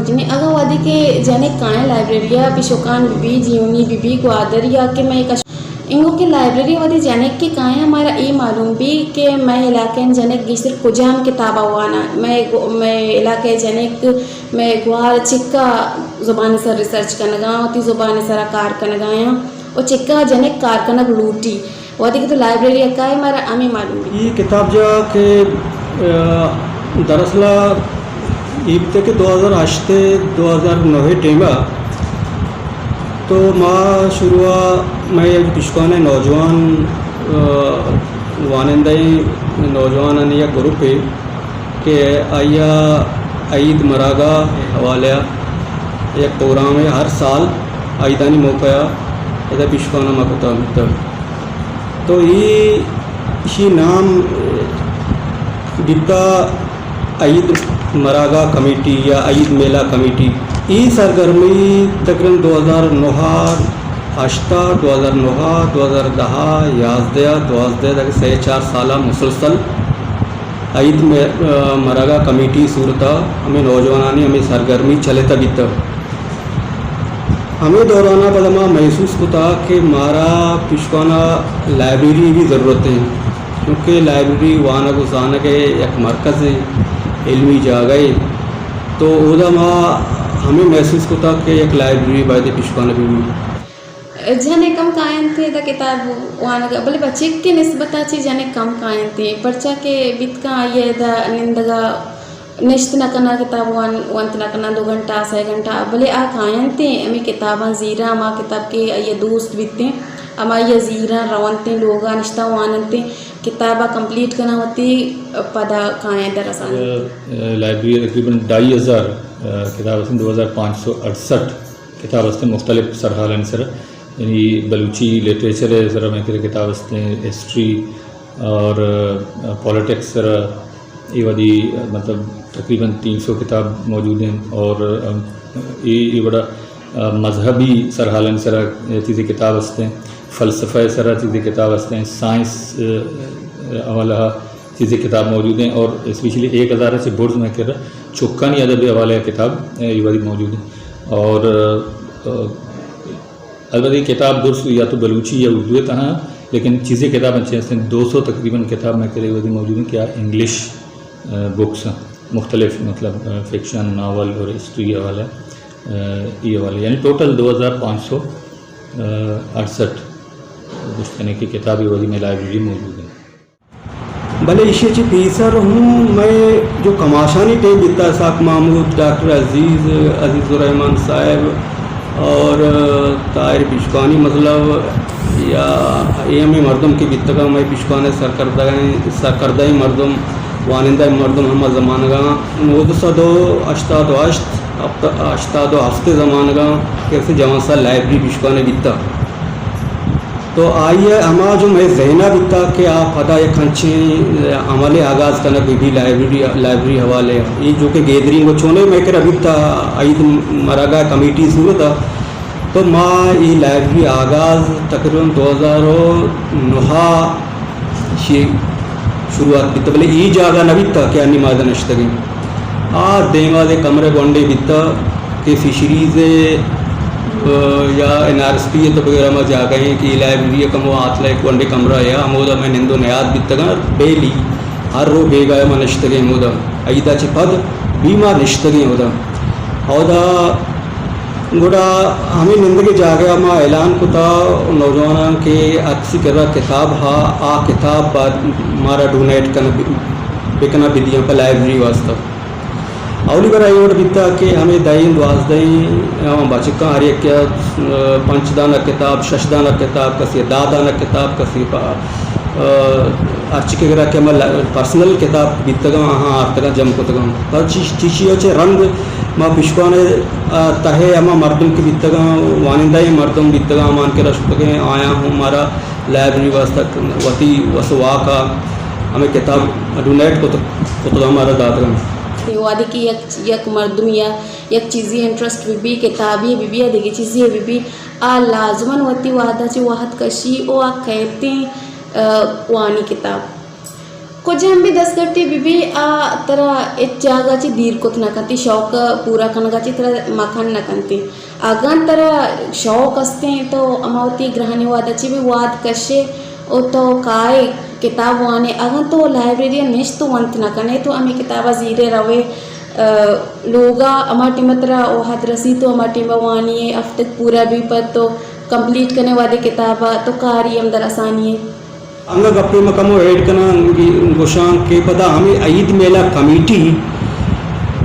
یعنی اگاں وھدے کہ جنک کائیں لائبریری ءَ، پیشوکان بہ بی، جیونی بہ بی، گوادر یا کہ مئے کش-، انگو کہ لائبریری ءَ وھدے جنک کہ کائیں، مارا اے معلوم بی کہ مئے علاقہ ءِ جنک گیشتر کجام کتاب ءَ واناں۔ مئے گو-، مئے علاقہ ءِ جنک مئے گوھار چکا زبان ءِ سر ریسرچ کنگا، وتی زبان ءِ سرا کار کنگا آں و چکا جنک کار کنگ لوٹی۔ وھدے کہ تو لائبریری ءَ کائے، مارا ہمے معلوم بیت۔ اے کتاب جاہ کہ، آ، دراصل اے بیتہ کہ دو ہزار ہشت ءُ دو ہزار نو ءِ ٹائم ءَ تو ما شروع ءَ مئے یک پیشکان ءِ نوجوان، آ، وانندہ ایں، نوجوانانی یک گروپے کہ آئی ءَ عید مراگاہ ءِ حوالہ ءَ یک پروگرامے، ہر سال عیدانی موقع ءَ ادا پیشکان ءَ ما کتگ بیتگ۔ تو اے ایشی نام بیتہ عید مراگاہ کمیٹی یا عید میلہ کمیٹی۔ اے سرگرمی تقریباً دو ہزار نو ءَ، ہشت ءَ، دو ہزار نو ءَ، دو ہزار دہ ءَ، یازدہ ءَ، دوازدہ ءَ، دگہ سئے چار سال ءَ مسلسل عید مے-، آ، مراگاہ کمیٹی صورت ءَ ہمے نوجوانانی ہمے سرگرمی چلتہ بیتہ۔ ہمے دوران ءَ پدا ما محسوس کتہ کہ مارا پیشکان ءَ لائبریری بھی ضرورت ایں، چونکہ لائبریری وانگ و زانگ ءِ یک مرکزے، علمی جاگہے۔ تو اودا ما ہمے محسوس کتہ کہ یک لائبریری باید پیشکان ءَ بہ بیت۔ جنک کم کاینت ادا کتاب وانگ ءَ، بلے بچک ءِ نسبت ءَ چہ جنک کم کاینت، پرچا کہ بیت کن آئی ءَ ادا نندگ ءَ نشت نہ کناں، کتاب وان-، ونت نہ کناں دو گھنٹہ، سئے گھنٹہ، بلے آ کاینت، ہمے کتاباں زیراں، ہما کتاب کہ آئی ءِ دوست بیت، ہمائی ءَ زیراں، رونت، لوگ ءَ نشتہ واننت، کتاب ءَ کمپلیٹ کناں، وتی پدا کاینت رسانت۔ لائبریری ءَ تقریباً ڈھائی ہزار، آ، کتاب است، دو ہزار پانچ سو اڑسٹھ کتاب است مختلف سرحالانی سرا، یعنی بلوچی لٹریچر ءِ سرا مئے کرا کتاب است، ہسٹری اور، آ، پالیٹکس سرا اے وھدی، آ، مطلب تقریباً تین سو کتاب موجود ایں اور، آ، اے، اے وڑا، آ، مذہبی سرحالانی سرا چیزے کتاب است ایں، فلسفہ ءِ سرا چیزے کتاب است ایں، سائنس، آ، آ، حوالہ چیزے کتاب موجود ایں اور اسپیشلی ایک ہزار ءَ چہ برز مئے کرا چکانی ادب ءِ حوالہ ءَ کتاب، آ، اے وھدی موجود ایں اور، آ، البتہ اے کتاب درست یا تو بلوچی یا اردو ءِ تہا، لیکن چیزے کتاب انچیں ہستیں، دو سو تقریباً کتاب مئے کرا اے وھدی موجود ایں کہ آ انگلش، آ، بکس ایں، مختلف مطلب، آ، فکشن، ناول اور ہسٹری حوالہ، آ، اے حوالہ، یعنی ٹوٹل دو ہزار پانچ سو، آ، اڑسٹھ گوشت کنیں کہ کتاب اے وھدی مئے لائبریری موجود ایں۔ بلے ایشی ءَ چہ پیسر ہوں مئے جو کماشانی ٹیم بیتا، اسحاق محمود، ڈاکٹر عزیز، عزیز الرحمن صاحب اور طاہر پیشکانی، مطلب، یا اے ہمے مردم کہ بیتگاں، مئے پیشکان ءِ سرکردہ، سرکردہ مردم، وانندہ مردم ہما زمانگاں، نوزدہ سد و ہشتاد و ہشت، ہپت-، ہشتاد و ہفت زمانگاں کہ اسے جوان سال لائبریری پیشکان ءَ بیتا۔ تو آئی ءَ ہما جو مئے ذہن ءَ بیتا کہ آ پدا یک انچیں عملے آغاز کنگ بہ بی لائبریری، لائبریری حوالے ءَ۔ اے جو کہ گیدرنگ و چونے مئے کرا بیتا عید مراگاہ کمیٹی صورت ءَ، تو ما اے لائبریری آغاز تقریباً دو ہزار و نو ءَ شی شروعات بیتا، بلے اے جاگہ نہ بیتا کہ انی ما ادا نشتگیں۔ آ دیما دے کمرہ گونڈے بیتا کہ فشریز ءِ، آ، یا این آر ایس پی ءِ تو بغیر ہما جاگہ ایں کہ لائبریری ءِ کمو آتلہ یک گونڈے کمرہ یا ہمودا مئے نند و نیاد بیتگاں، بیلی ہر رو بیگاہ ما نشتگیں ہمودا۔ عیدا چہ پد بھی ما نشتگیں اودا۔ اودا گڑا ہمے نندگے جاگہ ءَ ما اعلان کتا نوجواناں کہ ہرکسی کرا کتاب ہا، آ کتاب باید مارا ڈونیٹ کن بکنا بدیاں پہ لائبریری واسطہ۔ اولی برا اے وڑ بیتا کہ ہمے دہیں دوازدہیں، آ، بچکاں ہر یکے ءَ، آ، پنچ دانہ کتاب، شش دانہ کتاب، کسی ءَ دہ دانہ کتاب، کسی ءَ پہ، آ، ہرچی کہ گرا کہ ہما ل-، پرسنل کتاب بیتگاں، آہاں آرتگاں جم کتگاں۔ پد چیش-، چیشی ءَ چہ رند ما پیشکان ءِ، آ، تہ ءَ ہما مردم کہ بیتگاں، وانندہ مردم بیتگاں، ہمان کرا شتگیں، آیاں ہم مارا لائبریری واسطہ وتی وس و واک ءَ ہمے کتاب ڈونیٹ کت-، کتگاں مارا داتگاں۔ کہ وہدے کہ یک، یک مردمے ءَ یک چیزے انٹرسٹ بہ بی، کتابے بہ بی یا دگہ چیزے بہ بی، آ لازماً وتی وہد ءَ چہ وہد کشی و آ کئیتیں، آ، وانی کتاب۔ کجام بھی دستکٹے بہ بی، آ ترا ہچ جاگہ چہ دیر کت نہ کنتی، شوق پورا کنگا چہ ترا مکن نہ کنتی۔ اگاں ترا شوق استیں تو ہما وتی گرہنیں وہدا چہ بھی وہد کشے و تو کائے کتاب وانے۔ اگاں تو لائبریری نشت و ونت نہ کنے تو ہمے کتابا زیرے روے، آ، لوگا ہما ٹیما ترا وہد رسی تو ہما ٹیما وانی ئے، ہفتگ پورا بی پد تو کمپلیٹ کنے وہدے کتابا تو کاری ہم در آسانی ئے۔ انگا گپے ما کمو ایڈ کناں، گوشاں کہ پدا ہمے عید میلہ کمیٹی،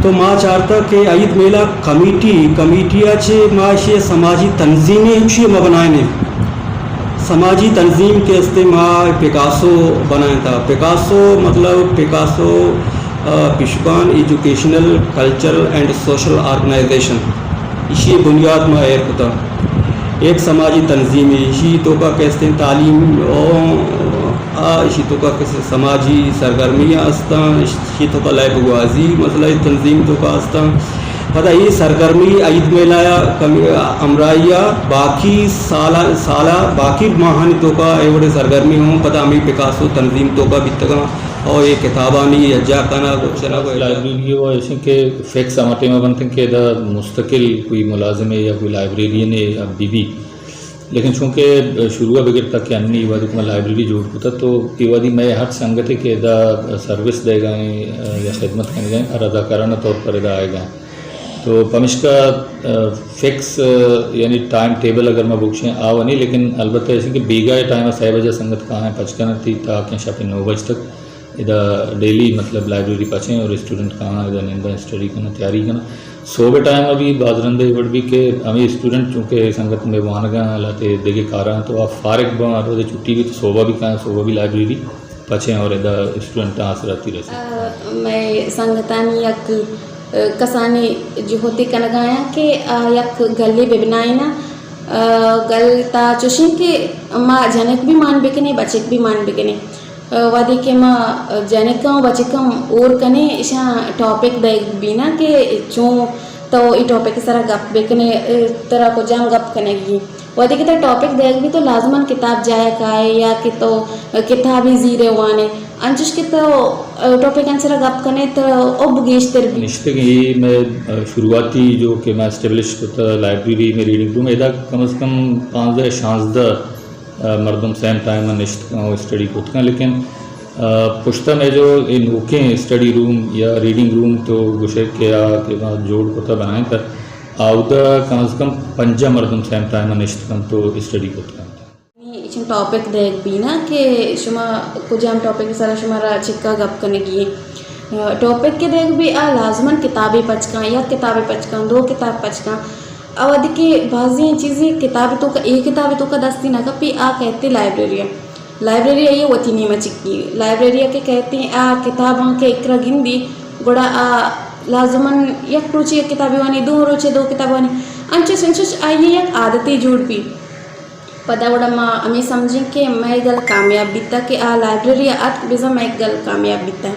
تو ما چارتا کہ عید میلہ کمیٹی، کمیٹی ء چہ ما اشی سماجی تنظیمے چی ما بنائنے۔ سماجی تنظیم کہ استے ما پکاسو بنائیں تا۔ پکاسو مطلب پکاسو، آ، پشبان educational, cultural and social organization. ایشی بنیاد ما ایر کتا۔ ایک سماجی تنظیم ہے، ایشی توکا کہ استیں تعلیم او، آ، ایشی توکا کہ سماجی سرگرمیاں استاں، ایشی توکا لیب گوازی مسئلہ تنظیم توکا استاں۔ پدا یہ سرگرمی عید میلہ یا کم-، ہمراہی یا باقی سالا، سالا باقی ماہانی توکا اے وڑے سرگرمی ہوں، پدا ہمیں پکاسو تنظیم توکا بیتگاں اور یہ کتابانی یجا کنا گوشنا کو لائبریری و ایسے کہ فکس ہما ٹائم بنتے کہ ادا مستقل کوئی ملازم ہے یا کوئی لائبریرین ہے اب بی بی، لیکن چونکہ شروع بگر تک کہ انی وادی کہ ما لائبریری جوڑ کتا تو یہ وادی میں ہر سنگت ہے کہ ادا سروس دے گئے یا خدمت کرنے گئے، رضاکارانہ طور پر ادا آئے گئے۔ تو پمشکا، آ، فکس، آ، یعنی ٹائم ٹیبل اگر ما بکشیں آ و نہیں، لیکن البتہ ایسے کہ بیگاہ ٹائم سہ بجے سنگت کہاں ہیں پچ کرنا تھی تاکہ شپ نو بج تک ادا ڈیلی مطلب لائبریری پچیں اور اسٹوڈنٹ کہاں ادا نندا اسٹڈی کرنا تیاری کرنا۔ صوبہ ٹائم ابھی باز رندے وڑ بھی کہ ہمیں اسٹوڈنٹ چونکہ سنگت میں وانگا ہیں، حالات دیگے کارا ہیں تو آپ فارغ بوں، ہر روز چھٹی بھی تو صوبہ بھی کہاں، صوبہ بھی لائبریری پچیں اور ادا اسٹوڈنٹاں آسراتی رسیت۔ آ، مئے سنگتانی یک، آ، کسانیں جہدے کنگایاں کہ آ یک گلے بہ بنائیناں۔ آ، گل تا چوشیں کہ ما جنک بھی مان بکنیں، بچک بھی مان بکنیں۔ آ، وہدے کہ ما جنکاں و بچکاں ہور کنیں، اشاں ٹاپک دئیگ بیناں کہ چوں تو ای ٹاپک سرا گپ بکنے، آ، ترا کجام گپ کنگی۔ وہدے کہ ترا ٹاپک دیگ بی تو لازماً کتاب جایا کائے یا کہ تو کتابی زیرے وانے، انچش کہ تو ٹاپک انچرا گپ کنے تو اب گیشتر بی۔ نشتگیں اے میں شروعاتی جو کہ میں اسٹیبلش کتا لائبریری میں ریڈنگ روم، ادا کم از کم پانزدہ شانزدہ مردم سیم ٹائم نشت کن و اسٹڈی کت کن، لیکن پشتا میں جو اے نوکیں اسٹڈی روم یا ریڈنگ روم تو گوشے کہ آ کہ ما جوڑ کتا بنائیں تا آودا کم از کم پنجاہ مردم سیم ٹائم ء نشت کنت و اسٹڈی کت کنت۔ نی اچیں ٹاپک دیگ بینا کہ شما کجام ٹاپک سرا شما را چکا گپ کنگی ایں۔ ٹاپک کہ دیگ بی آ لازماً کتابے پچ کن، یک کتابے پچ کن، دو کتاب پچ کن۔ آ وہدے کہ بازیں چیزے کتاب توکا، اے کتاب توکا دستی نہ کپی، آ کئیت لائبریری ء۔ لائبریری آئی ء وتی نیمگ ء چکی۔ لائبریری ء کہ کئیت آ کتاباں کہ اکرا گندی، گڑا آ لازماً یک روچے یک کتابے وانی، دو روچے دو کتاب وانی۔ انچش انچش آئی ء یک عادتے جوڑ بی۔ پدا گڑا ما ہمے سمجھیں کہ مئے گل کامیاب بیتا کہ آ لائبریری ء اتک، بزاں مئے گل کامیاب بیتا۔